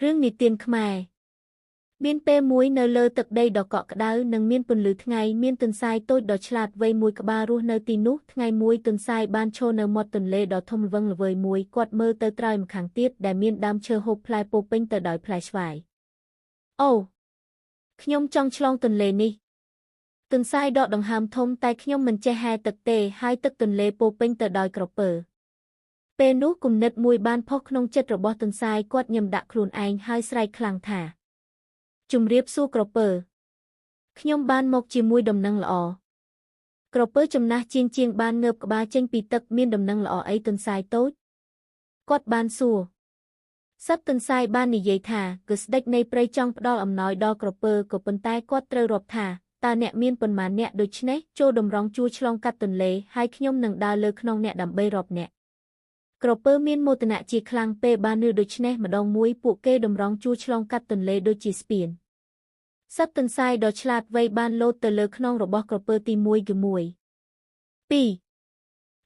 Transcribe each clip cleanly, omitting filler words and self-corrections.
រឿងនិទានខ្មែរមានពេលមួយនៅលើទឹកដីដ៏កក់ក្ដៅនិងមានពន្លឺថ្ងៃមានទន្សាយតូចដ៏ឆ្លាតវៃមួយក្បាលរស់នៅទីនោះថ្ងៃមួយទន្សាយបានឈរនៅមាត់ទន្លេដ៏ធំល្វឹងល្វើយមួយគាត់មើលទៅត្រើយម្ខាងទៀតដែលមានដើមឈើហូបផ្លែពោពេញទៅដោយផ្លែស្វាយអូខ្ញុំចង់ឆ្លងទន្លេនេះទន្សាយដកដង្ហើមធំតែខ្ញុំមិនចេះហែលទឹកទេហើយទឹកទន្លេពោពេញទៅដោយក្រពើពេលនោះគំនិតមួយបានផុសក្នុងចិត្តរបស់ទន្សាយគាត់ញឹមដាក់ខ្លួនឯងហើយស្រែកខ្លាំងថាជំរាបសួរក្រពើខ្ញុំបានមកជាមួយដំណឹងល្អក្រពើចំណាស់ជាងបានងើបក្បាលចេញពីទឹកមានដំណឹងល្អអីទន្សាយតូចគាត់បានសួរសត្វទន្សាយបាននិយាយថាគឺស្ដេចនៃព្រៃចង់ផ្ដល់អំណោយដល់ក្រពើក៏ប៉ុន្តែគាត់ត្រូវរាប់ថាតើអ្នកមានប៉ុន្មានអ្នកដូច្នេះចូលតម្រង់ជួរឆ្លងកាត់ទន្លេហើយខ្ញុំនឹងដើរលើខ្នងអ្នកដើម្បីរាប់អ្នកក្រពើមានមោទនៈជាខ្លាំងពេលបានឮដូច្នេះម្ដងមួយពួកគេតម្រង់ជួរឆ្លងកាត់ទន្លេដូចជាស្ពានសត្វទន្សាយដ៏ឆ្លាតវៃបានលោតទៅលើខ្នងរបស់ក្រពើទី1គឺ1 2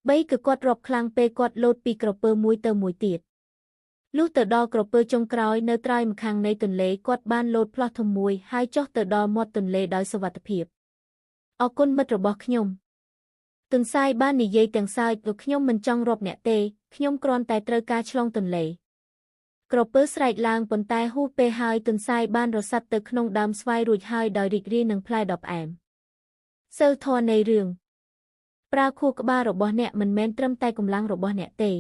3គឺគាត់រាប់ខ្លាំងពេលគាត់លោតពីក្រពើមួយទៅមួយទៀតលុះទៅដល់ក្រពើចុងក្រោយនៅត្រើយម្ខាងនៃទន្លេគាត់បានលោតផ្លោះធំមួយហើយចុះទៅដល់មាត់ទន្លេដោយសុវត្ថិភាពអរគុណមិត្តរបស់ខ្ញុំទន្សាយបាននិយាយទាំងសើចខ្ញុំមិនចង់រាប់អ្នកទេខ្ញុំគ្រាន់តែត្រូវការឆ្លងទន្លេក្រពើស្រែកឡើងប៉ុន្តែហួសពេលហើយទន្សាយបានរសាត់ទៅក្នុងដើមស្វាយរួចហើយដោយរីករាយនឹងផ្លែដ៏ផ្អែមសិលធម៌នៃរឿងប្រើខួរក្បាលរបស់អ្នកមិនមែនត្រឹមតែកម្លាំងរបស់អ្នកទេ។